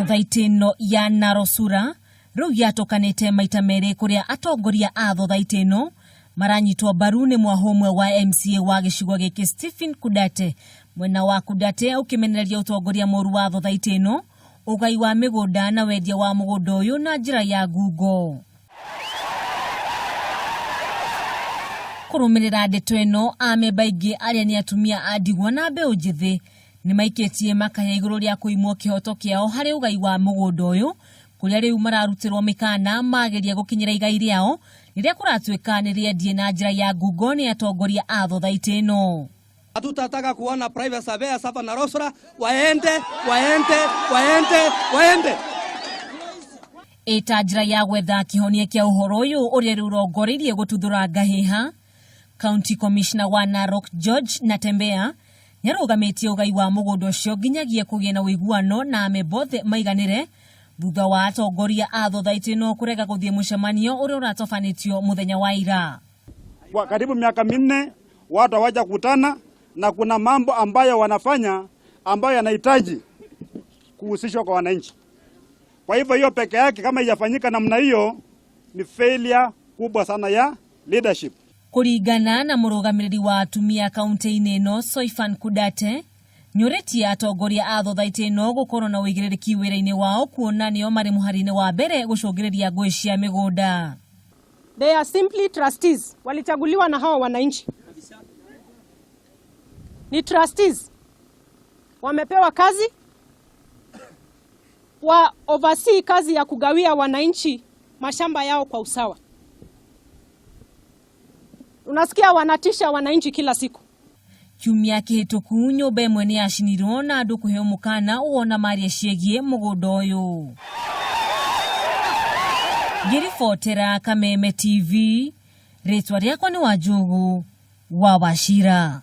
Thothaitĩ ĩno ya Narosura rĩu yatũkanĩte maita merĩ kũrĩa atongoria a thothaitĩ ĩno maranyitwo mbaru nĩ mwahũ ũmwe wa MCA wa gĩcigo gĩkĩ Stephen Kudate. Mwena wa Kudate ũkĩmenereria ũtongoria mũru wa thothaitĩ ĩno, ũgai wa mĩgũnda na wendia wa mũgũnda ũyũ na njĩra ya ngungo. Kũrũmĩrĩra ndeto ĩno, amemba aingĩ arĩa nĩ atumia a ndigwa na mbeũ njĩthĩ nĩ maikĩtie makaya igũrũ rĩa kũimwo kĩhoto kĩao harĩ ũgai wa mũgũnda ũyũ, kũrĩa rĩu mararutĩrwo mĩkana mageria gũkinyĩra igai rĩao rĩrĩa kũratuĩka nĩ rĩendie na njĩra ya ngungo nĩ atongoria a thothaitĩ ĩno. Hatutataka kuona private surveyors hapa Narosura waende, waende, waende, waende. Ĩta njĩra ya gwetha kĩhonia kĩa ũhoro ũyũ ũrĩa rĩu ũrongoreirie gũtuthũra ngahĩha, County Commissioner wa Narok George Natembeya nĩarũgamĩtie ũgai wa mũgũnda ũcio nginyagia kũgĩe na ũiguano na amemba othe maiganĩre thutha wa atongoria a thothaitĩ ĩno kũrega gũthiĩ mũcemanio ũrĩa ũratabanĩtio mũthenya wa ira. Kwa karibu miaka minne watu hawajakutana na kuna mambo ambayo wanafanya ambayo yanahitaji kuhusishwa kwa wananchi. Kwa hivyo hiyo peke yake kama haijafanyika namna hiyo ni failure kubwa sana ya leadership. Kũringana na mũrũgamĩrĩri wa atumia kaunti-inĩ ĩno Soifan Kudate, nĩũrĩtie atongoria a thothaitĩ ĩno gũkorwo na ũigĩrĩrĩki wĩra-inĩ wao kuona nĩo marĩ mũhari-inĩ wa mbere gũcũngĩrĩria ngũĩ cia mĩgũnda. They are simply trustees, walichaguliwa na hao wananchi. Ni trustees, wamepewa kazi wa oversee kazi ya kugawia wananchi mashamba yao kwa usawa. Unasikia wanatisha wananchi kila siku. Kiumia kĩhĩtũku nyũmba ĩmwe nĩ yacinirwo na andũ kũheo mũkana wona maria ciĩgiĩ mũgũnda ũyũ. Ngĩribotera Kameme TV, rĩtwa rĩakwa nĩ Wanjugu wa Wachira.